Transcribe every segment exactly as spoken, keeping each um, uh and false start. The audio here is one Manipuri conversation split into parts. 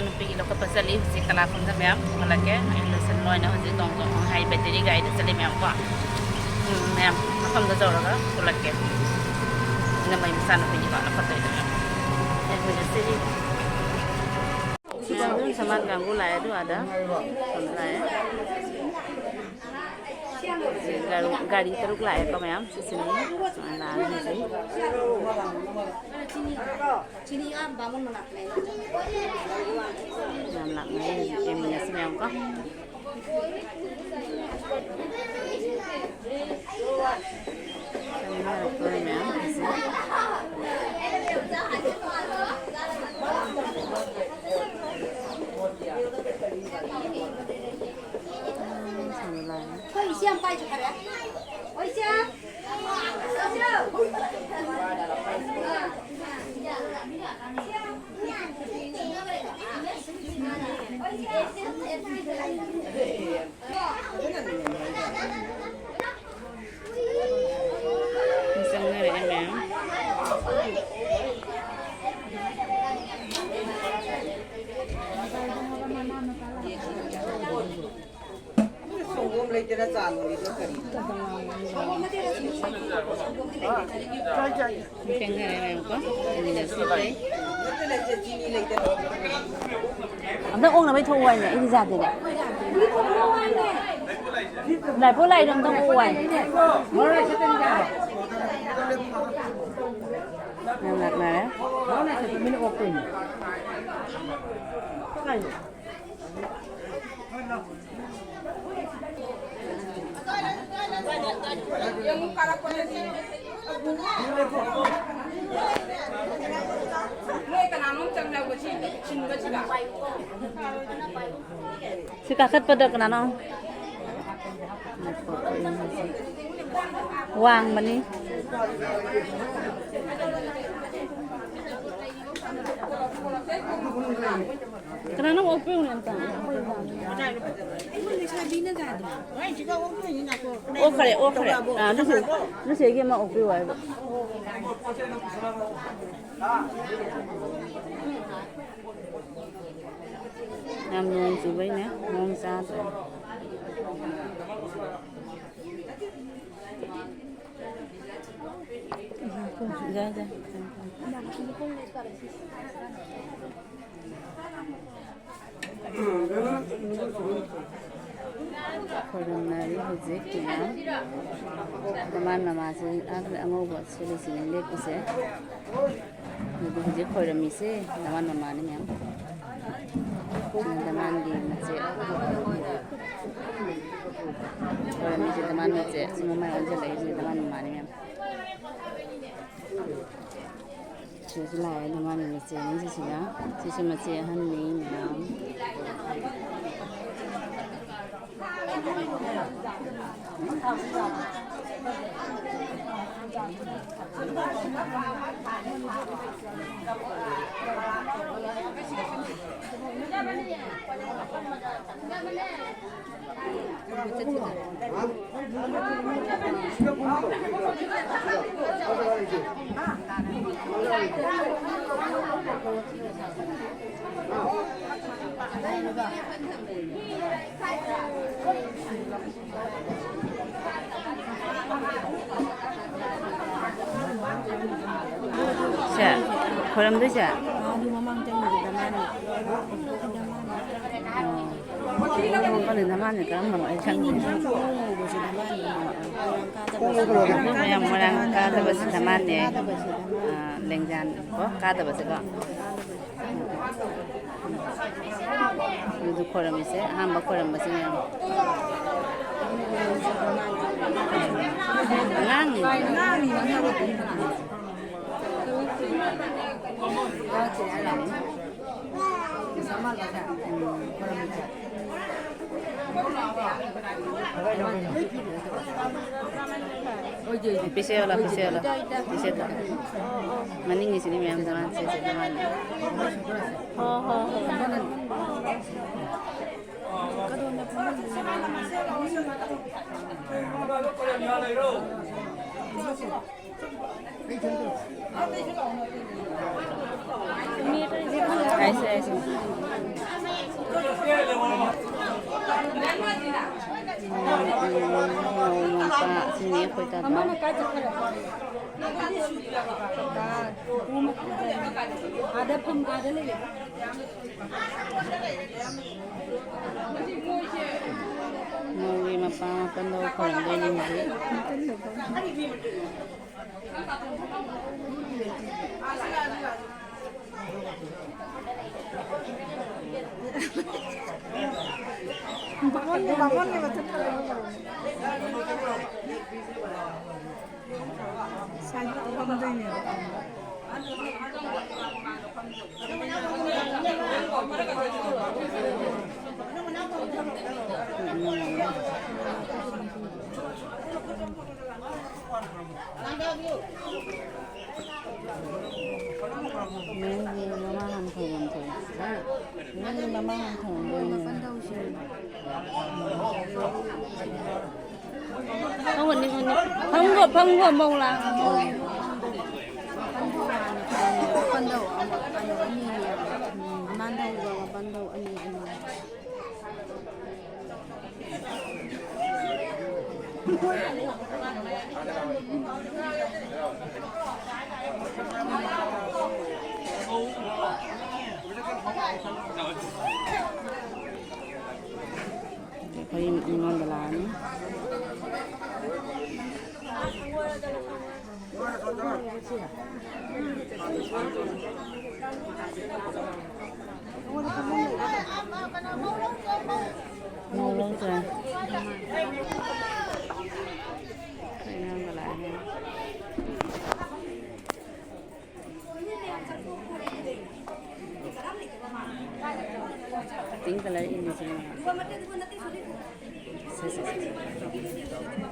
ꯅꯨꯄꯤꯒꯤ ꯂꯧꯈꯠꯄ ꯆꯠꯂꯤ ꯍꯧꯖꯤꯛ ꯀꯂꯥꯈꯣꯡꯗ꯫ ꯃꯌꯥꯝ ꯄꯨꯈꯠꯂꯛꯀꯦ꯫ ꯑꯩ ꯂꯣꯏꯁꯤꯟ ꯂꯣꯏꯅ ꯍꯧꯖꯤꯛ ꯇꯣꯡ ꯇꯣꯡ ꯍꯥꯏ ꯕꯦꯇꯔꯤ ꯒꯥꯔꯤꯗ ꯆꯠꯂꯤ ꯃꯌꯥꯝ ꯀꯣ꯫ ꯎꯝ, ꯃꯌꯥꯝ ꯃꯐꯝꯗ ꯌꯧꯔꯒ ꯄꯨꯈꯠꯂꯛꯀꯦ꯫ ꯏꯅꯝꯃꯩ ꯃꯆꯥꯅꯨꯄꯤꯒꯤ ꯂꯧꯈꯠꯇꯣꯏꯗꯣ ꯃꯌꯥꯝ꯫ ꯑꯩ ꯍꯧꯖꯤꯛ ꯆꯠꯂꯤ꯫ ꯃꯌꯥꯝ ꯁꯃꯥꯟ ꯀꯥꯡꯕꯨ ꯂꯥꯛꯑꯦ ꯑꯗꯨ ꯑꯥꯗ꯫ ꯂꯥꯛꯑꯦ꯫ ꯒꯥꯔꯤ, ꯒꯥꯔꯤ ꯇꯔꯨꯛ ꯂꯥꯛꯑꯦꯀꯣ ꯃꯌꯥꯝ꯫ ꯁꯤꯁꯤꯅꯤ꯫ ꯁꯨꯃꯥꯏꯅ ꯂꯥꯛꯑꯅꯤ ꯍꯧꯖꯤꯛ꯫ ꯌꯥꯝ ꯂꯥꯛꯅꯩ ꯍꯧꯖꯤꯛ ꯑꯦꯝ ꯑꯦꯜ ꯑꯦꯁꯤ ꯃꯌꯥꯝ ꯀꯣ꯫ ꯆꯪꯅꯔꯛꯇꯣꯔꯦ ꯃꯌꯥꯝ ꯍꯧꯖꯤꯛ꯫ ꯑꯩꯈꯣꯏ ꯏꯆꯦ ꯑꯃ ꯄꯥꯏꯁꯦ ꯈꯔ꯫ ꯍꯣꯏ, ꯏꯆꯦ꯫ ꯆꯪꯅꯔꯛꯑꯦ ꯃꯌꯥꯝ꯫ ꯁꯪꯒꯣꯝ ꯂꯩꯇꯅ ꯆꯥ ꯂꯣꯜꯂꯤꯗꯣ ꯀꯔꯤ? ꯆꯪꯅꯔꯦ ꯃꯌꯥꯝꯀꯣ꯫ ꯑꯗꯨꯅ ꯁꯤ ꯂꯩ꯫ ꯑꯝꯇ ꯑꯣꯛꯅꯕꯩ ꯊꯣꯛꯎ ꯍꯥꯏꯅꯦ, ꯑꯩꯗꯤ ꯌꯥꯗꯦꯅꯦ꯫ ꯂꯥꯏꯄꯣ ꯂꯥꯛꯏꯗꯣ ꯑꯝꯇ ꯑꯣꯛꯎ ꯍꯥꯏꯅꯦ꯫ ꯌꯥꯝ ꯂꯥꯛꯅꯔꯦ꯫ ꯃꯤꯅ ꯑꯣꯛꯇꯣꯏꯅꯦ꯫ ꯅꯣꯏ ꯀꯅꯥꯅꯣꯝ ꯆꯪꯂꯛꯄ ꯁꯤ ꯁꯤꯟꯕꯁꯤꯗ꯫ ꯁꯤ ꯀꯥꯈꯠꯄꯗ ꯀꯅꯥꯅꯣ? ꯋꯥꯡꯕꯅꯤ꯫ ꯀꯅꯥꯅꯣ ꯑꯣꯛꯄꯤꯌꯨꯅꯦ ꯑꯝꯇ? ꯑꯣꯛꯈ꯭ꯔꯦ, ꯑꯣꯛꯈ꯭ꯔꯦ꯫ ꯑꯥ, ꯂꯨꯁꯤ-, ꯂꯨꯁꯤꯒꯤ ꯑꯃ ꯑꯣꯛꯄꯤꯌꯨ ꯍꯥꯏꯕ꯫ ꯌꯥꯝ ꯅꯣꯡ ꯆꯨꯕꯩꯅꯦ, ꯃꯑꯣꯡ ꯆꯥꯗ꯭ꯔꯦ꯫ ꯌꯥꯏ, ꯌꯥꯏ꯫ ꯈꯣꯏꯔꯝꯅꯔꯤ ꯍꯧꯖꯤꯛ ꯃꯌꯥꯝ꯫ ꯗꯃꯥꯟ ꯃꯃꯥꯁꯦ ꯑꯥ ꯑꯉꯧꯕ ꯁꯦꯠꯂꯤꯁꯤꯅꯦ ꯂꯦꯞꯄꯤꯁꯦ꯫ ꯑꯗꯨ ꯍꯧꯖꯤꯛ ꯈꯣꯏꯔꯝꯃꯤꯁꯦ ꯗꯃꯥꯟ ꯃꯃꯥꯅꯤ ꯃꯌꯥꯝ꯫ ꯁꯤꯅ ꯗꯃꯥꯟꯒꯤ ꯃꯆꯦ꯫ ꯈꯣꯏꯔꯝꯃꯤꯁꯦ ꯗꯃꯥꯟ ꯃꯆꯦ꯫ ꯁꯤ ꯃꯃꯥꯏ ꯑꯣꯟꯁꯤꯜꯂꯛꯏꯁꯦ ꯗꯃꯥꯟ ꯃꯃꯥꯅꯤ ꯃꯌꯥꯝ꯫ ꯁꯤꯁꯨ ꯂꯥꯛꯑꯦ ꯗꯃꯥꯟꯒꯤ ꯃꯆꯦ ꯑꯍꯟꯁꯤꯁꯤꯅ꯫ ꯁꯤꯁꯨ ꯃꯆꯦ ꯑꯍꯟꯅꯤ ꯃꯌꯥꯝ꯫ ꯁꯦ, ꯈꯣꯏꯔꯝꯗꯣꯏꯁꯦ? ꯑꯗꯨ ꯃꯃꯥꯡ ꯆꯪꯉꯤꯗꯨꯗ ꯃꯥꯅ꯫ ꯑꯣ꯫ ꯈꯪꯗꯦ, ꯅꯃꯥꯟꯅ ꯀꯔꯝꯕꯅꯣ ꯑꯩ ꯈꯪꯗꯦ꯫ ꯈꯣꯡ ꯉꯧꯕꯁꯤꯗ ꯃꯥꯅ꯫ ꯃꯣꯏꯔꯥꯡ ꯀꯥꯗꯕꯁꯤꯗ꯫ ꯃꯣꯏꯔꯥꯡ ꯀꯥꯗꯕꯁꯤꯗ ꯃꯥꯅꯦ꯫ ꯀꯥꯗꯕꯁꯤꯗ ꯃꯥꯅ꯫ ꯑꯥ, ꯂꯦꯡꯖꯥꯟ ꯀꯣ, ꯀꯥꯗꯕꯁꯦꯀꯣ꯫ ꯑꯗꯨ ꯈꯣꯏꯔꯝꯃꯤꯁꯦ, ꯑꯍꯥꯟꯕ ꯈꯣꯏꯔꯝꯕꯁꯦ ꯃꯌꯥꯝ꯫ ꯑꯉꯥꯡꯅꯤ꯫ ꯄꯤꯁꯦ ꯌꯣꯜꯂꯣ, ꯄꯤꯁꯦ ꯌꯣꯜꯂꯣ꯫ ꯄꯤꯁꯦ ꯇꯧ꯫ ꯃꯅꯤꯡꯒꯤꯁꯤꯗꯤ ꯃꯌꯥꯝ ꯗꯃꯥꯟ ꯁꯦ, ꯁꯦ ꯗꯃꯥꯟ꯫ ꯍꯣ, ꯍꯣ, ꯍꯣ꯫ ꯍꯥꯏꯁꯦ, ꯍꯥꯏꯁꯦ꯫ ꯑꯩꯈꯣꯏ ꯇꯥꯗ꯫ ꯑꯃꯅ ꯀꯥꯏ ꯆꯠꯈ꯭ꯔꯦ? ꯑꯥꯗ ꯐꯝ, ꯑꯥꯗ ꯂꯩꯌꯦ꯫ ꯃꯣꯏꯒꯤ ꯃꯄꯥ ꯃꯥꯄꯟꯗꯣ ꯈꯣꯏꯔꯝꯗꯣꯏꯅꯦ ꯍꯧꯖꯤꯛ꯫ ꯕꯥꯃꯣꯟꯅꯦ, ꯕꯥꯃꯣꯟꯅꯦ ꯃꯊꯛꯇ ꯂꯩꯕ꯫ ꯁꯥꯏꯗ ꯐꯝꯗꯣꯏꯅꯦꯕ꯫ ꯅꯪꯒꯤ ꯃꯃꯥ ꯍꯥꯟꯅ ꯈꯣꯏꯔꯝ ꯊꯣꯛꯑꯣ꯫ ꯅꯪꯒꯤ ꯃꯃꯥ ꯍꯥꯟꯅ ꯈꯣꯏꯔꯝꯗꯣꯏꯅꯦ꯫ ꯐꯝꯒꯣ, ꯐꯝꯒꯣ, ꯐꯝꯒꯣ, ꯃꯧ ꯂꯥꯛꯑꯣ꯫ ꯃꯄꯟꯗꯧ ꯑꯃ, ꯀꯩꯅꯣ, ꯑꯅꯤ, ꯃꯄꯟꯗꯧ ꯑꯅꯤ, ꯑꯅꯤ꯫ ꯑꯩꯈꯣꯏ ꯑꯩꯉꯣꯟꯗ ꯂꯥꯛꯑꯅꯤ꯫ ꯃꯧ ꯂꯧꯗ꯭ꯔꯦ꯫ ꯑꯩꯈꯣꯏ ꯑꯉꯥꯡꯒ ꯂꯥꯛꯑꯦ꯫ Pink color ꯏꯟꯅꯁꯤꯔ? ꯁꯦ, ꯁꯦ, ꯁꯦ, ꯁꯦ꯫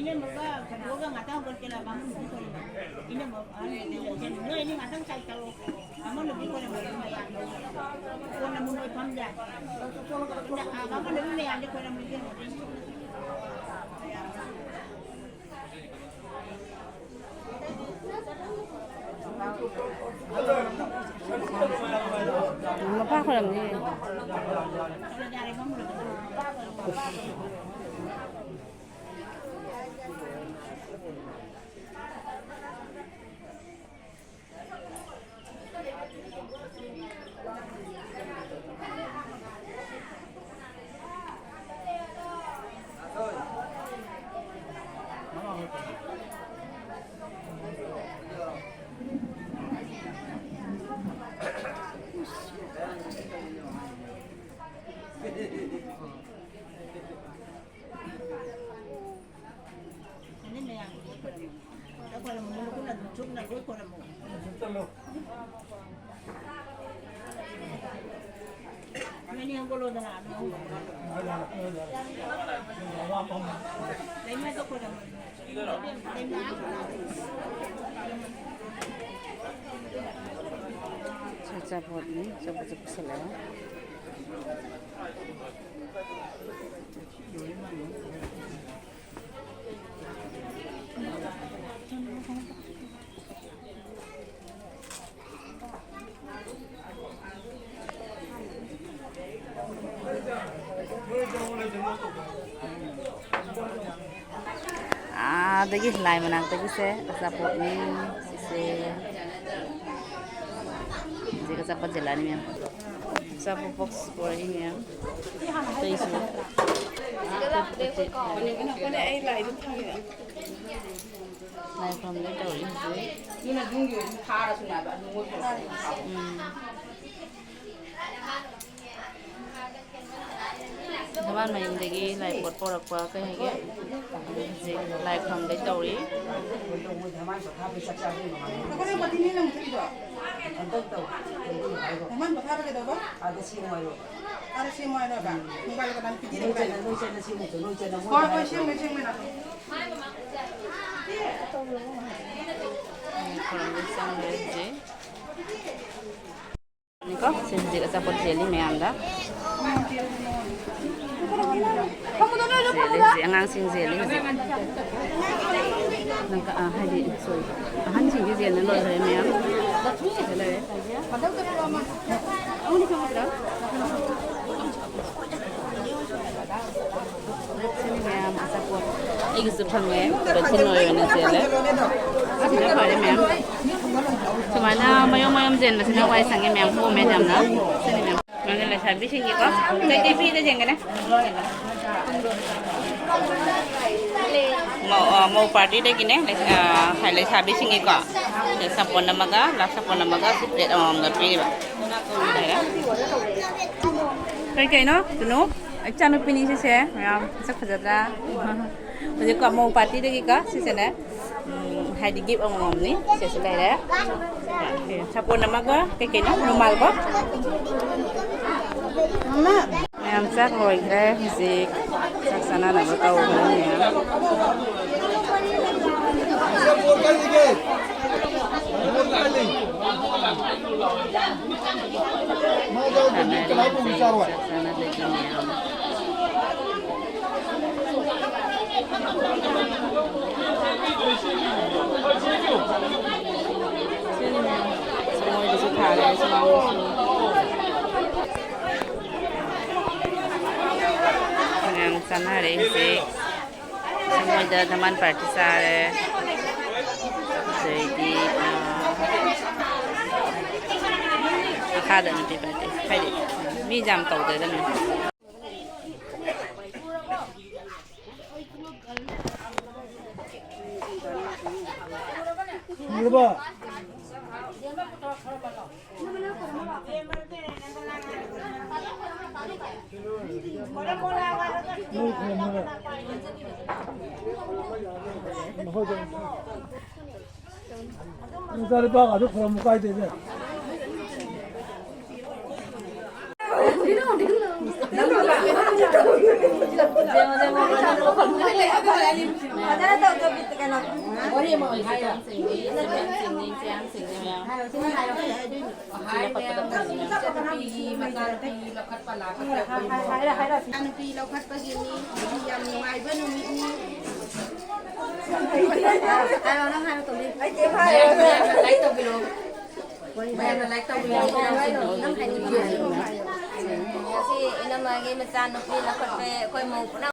ꯏꯅꯝꯃꯒ ꯀꯩꯅꯣꯒ ꯉꯥꯛꯇꯪ ꯍꯧꯒꯠꯀꯦꯔꯥ? ꯕꯥꯃꯣꯟ ꯅꯨꯄꯤ ꯈꯣꯏꯔꯝꯕ꯫ ꯏꯅꯝꯃ ꯑꯍꯟ ꯅꯨꯄꯤ ꯂꯩꯁꯦ, ꯅꯣꯏ ꯑꯅꯤ ꯉꯥꯛꯇꯪ ꯁꯥꯏ ꯇꯧꯔꯣ꯫ ꯕꯥꯃꯣꯟ ꯅꯨꯄꯤ ꯈꯣꯏꯔꯝꯕ ꯃꯌꯥꯝꯗꯣ꯫ ꯀꯣꯟꯅ ꯃꯨꯟ ꯑꯣꯏ ꯐꯝꯁꯦ꯫ ꯑꯥ, ꯕꯥꯃꯣꯟ ꯅꯨꯄꯤ ꯃꯌꯥꯝꯁꯦ ꯈꯣꯏꯔꯝꯃꯁꯦ꯫ ꯃꯄꯥ ꯈꯣꯏꯔꯝꯅꯤ꯫ ꯑꯆꯥꯄꯣꯠꯅꯤ, ꯑꯆꯥꯄꯣꯠꯁꯨ ꯄꯨꯁꯜꯂꯛꯑꯦ꯫ ꯑꯥꯗꯒꯤ ꯂꯥꯏ ꯃꯅꯥꯛꯇꯒꯤꯁꯦ ꯑꯆꯥꯄꯣꯠꯅꯤ ꯁꯤꯁꯦ꯫ ꯍꯧꯖꯤꯛ ꯑꯆꯥꯄꯣꯠ ꯊꯤꯜꯂꯛꯑꯅꯤ ꯃꯌꯥꯝ꯫ ꯑꯆꯥꯄꯣꯠ ꯕꯣꯛꯁ ꯄꯨꯔꯛꯏ ꯃꯌꯥꯝ꯫ ꯑꯇꯩꯁꯨ꯫ ꯂꯥꯏ ꯈꯨꯔꯨꯝꯗꯣꯏ ꯇꯧꯔꯤ ꯍꯧꯖꯤꯛ꯫ ꯑꯗꯨꯅ ꯌꯨꯝꯒꯤ ꯑꯣꯏꯅ ꯊꯥꯔꯁꯨꯅꯦ ꯍꯥꯏꯕ, ꯑꯗꯨ ꯃꯣꯏ ꯄꯨꯔꯛꯄꯗꯣ ꯍꯥꯎꯋꯦ꯫ ꯎꯝ꯫ ꯙꯃꯥꯟ ꯃꯌꯨꯝꯗꯒꯤ ꯂꯥꯏ ꯄꯣꯠ ꯄꯣꯔꯛꯄ ꯀꯩ ꯍꯥꯏꯒꯦ? ꯍꯧꯖꯤꯛ ꯂꯥꯏ ꯈꯨꯔꯨꯝꯗꯣꯏ ꯇꯧꯔꯤ꯫ ꯑꯩꯈꯣꯏ ꯃꯇꯤꯅꯤ ꯅꯪ ꯃꯨꯊꯠꯂꯤꯗꯣ? ꯙꯃꯥꯟ ꯄꯣꯊꯥꯕ ꯀꯩꯗꯧꯕ? ꯑꯥꯗ ꯁꯤ ꯅꯨꯡꯉꯥꯏꯔꯣꯏ꯫ ꯈꯔ ꯁꯦꯝꯃꯣ ꯍꯥꯏꯔꯒ ꯃꯣꯕꯥꯏꯜ ꯀꯅꯥꯅ ꯄꯤꯕꯤꯔꯛꯏꯕ? ꯅꯣꯏ ꯆꯠꯅ, ꯅꯣꯏ ꯆꯠꯅ ꯁꯦꯝꯃꯨꯆꯣ, ꯅꯣꯏ ꯆꯠꯅ ꯃꯣꯏ ꯍꯣꯏ, ꯍꯣꯏ, ꯁꯦꯝꯒꯦ, ꯁꯦꯝꯒꯦ, ꯂꯥꯛꯑꯣ꯫ ꯈꯣꯏꯔꯝꯕ ꯆꯪꯉꯦ ꯍꯧꯖꯤꯛ꯫ ꯀꯣ, ꯁꯤ ꯍꯧꯖꯤꯛ ꯑꯆꯥꯄꯣꯠ ꯆꯦꯜꯂꯤ ꯃꯌꯥꯝꯗ꯫ ꯆꯦꯜꯂꯤ ꯍꯧꯖꯤꯛ, ꯑꯉꯥꯡꯁꯤꯡ ꯆꯦꯜꯂꯤ ꯍꯧꯖꯤꯛ꯫ ꯅꯪ ꯀ-, ꯑ, ꯍꯥꯏꯗꯤ, ꯁꯣꯔꯤ, ꯑꯍꯟꯁꯤꯡꯗꯤ ꯆꯦꯟꯕ ꯂꯣꯏꯈ꯭ꯔꯦ ꯃꯌꯥꯝ꯫ ꯁꯤꯗ ꯂꯩꯔꯦ꯫ ꯁꯤꯅꯤ ꯃꯌꯥꯝ ꯑꯆꯥꯄꯣꯠ꯫ ꯑꯩꯒꯤꯁꯨ ꯐꯪꯉꯦ꯫ ꯀꯩꯊꯦꯜ ꯑꯣꯏꯅ ꯆꯦꯜꯂꯦ꯫ ꯁꯤꯅ ꯐꯔꯦ ꯃꯌꯥꯝ꯫ ꯁꯨꯃꯥꯏꯅ ꯃꯌꯣꯝ ꯃꯌꯣꯝ ꯆꯦꯟꯕꯁꯤꯅ ꯋꯥꯏ ꯁꯪꯉꯦ ꯃꯌꯥꯝ, ꯀꯣꯝꯃꯦ ꯌꯥꯝꯅ꯫ ꯁꯤꯅꯤ ꯃꯌꯥꯝ꯫ ꯅꯪꯅ ꯂꯩꯁꯥꯕꯤꯁꯤꯡꯒꯤꯀꯣ꯫ ꯀꯩꯀꯩ ꯐꯤꯗ ꯌꯦꯡꯒꯅꯤ? ꯃꯧ, ꯑ, ꯃꯧ ꯄꯥꯔꯇꯤꯗꯒꯤꯅꯦ, ꯂꯩ-, ꯑ, ꯍꯥꯏ, ꯂꯩꯁꯥꯕꯤꯁꯤꯡꯒꯤꯀꯣ꯫ ꯁꯥꯄꯣꯟ ꯑꯃꯒ, ꯂꯥꯛ ꯁꯥꯄꯣꯟ ꯑꯃꯒ, ꯁꯤ ꯄ꯭ꯂꯦꯠ ꯑꯃꯃꯝꯒ ꯄꯤꯔꯤꯕ꯫ ꯂꯩꯔꯦ꯫ ꯀꯩ ꯀꯩꯅꯣ? ꯀꯩꯅꯣ? ꯏꯆꯥꯅꯨꯄꯤꯅꯤ ꯁꯤꯁꯦ꯫ ꯃꯌꯥꯝ ꯃꯁꯛ ꯐꯖꯗ꯭ꯔꯥ? ꯍꯧꯖꯤꯛꯀꯣ ꯃꯧ ꯄꯥꯔꯇꯤꯗꯒꯤꯀꯣ ꯁꯤꯁꯦꯅꯦ꯫ ꯎꯝ, ꯍꯥꯏꯗꯤ ꯒꯤꯐ ꯑꯃꯃꯝꯅꯤ꯫ ꯁꯤꯁꯨ ꯂꯩꯔꯦ꯫ ꯁꯥꯄꯣꯟ ꯑꯃꯒ ꯀꯩ ꯀꯩꯅꯣ? ꯔꯨꯃꯥꯜꯒ꯫ ꯃꯌꯥꯝ ꯆꯥꯛ ꯂꯣꯏꯈ꯭ꯔꯦ꯫ ꯍꯧꯖꯤꯛ ꯆꯥꯛ ꯆꯥꯅꯅꯕ ꯇꯧꯈ꯭ꯔꯦ ꯃꯌꯥꯝ꯫ ꯃꯌꯥꯝ ꯆꯥꯅꯔꯦ ꯍꯧꯖꯤꯛ꯫ ꯃꯣꯏꯗ ꯙꯃꯥꯟ ꯄꯥꯔꯇꯤ ꯆꯥꯔꯦ꯫ ꯑꯗꯩꯗꯤ, ꯑ, ꯃꯈꯥꯗ ꯅꯨꯄꯤ ꯄꯥꯔꯇꯤ꯫ ꯍꯥꯏꯗꯤ, ꯃꯤ ꯌꯥꯝ ꯇꯧꯗꯦꯗꯅ꯫ ꯅꯆꯥꯅꯨꯄꯥꯒꯗꯣ ꯈꯨꯔꯨꯝꯃꯨ ꯀꯥꯏꯗꯦꯅꯦ꯫ ꯐꯖꯅ ꯇꯧꯗꯕꯤ ꯀꯩꯅꯣ꯫ ꯅꯨꯄꯤ ꯂꯧꯈꯠꯄꯒꯤꯅꯤ꯫ ꯌꯥꯝ ꯅꯨꯡꯉꯥꯏꯕ ꯅꯨꯃꯤꯠꯅꯤ꯫ ꯍꯥꯏꯔꯣ, ꯅꯪ ꯍꯥꯏꯔꯣ, ꯇꯧꯕꯤ꯫ ꯃꯌꯥꯝ, ꯃꯌꯥꯝꯅ like ꯇꯧꯕꯤꯔꯣ꯫ ꯃꯌꯥꯝꯅ like ꯇꯧꯕꯤꯔꯣ꯫ ꯅꯪ ꯍꯥꯏꯅꯤꯡꯕ ꯍꯥꯏꯔꯣ꯫ ꯉꯁꯤ ꯏꯅꯝꯃꯒꯤ ꯃꯆꯥꯅꯨꯄꯤ ꯂꯧꯈꯠꯄ ꯑꯩꯈꯣꯏ ꯃꯧ ꯄꯨꯝꯅꯃꯛ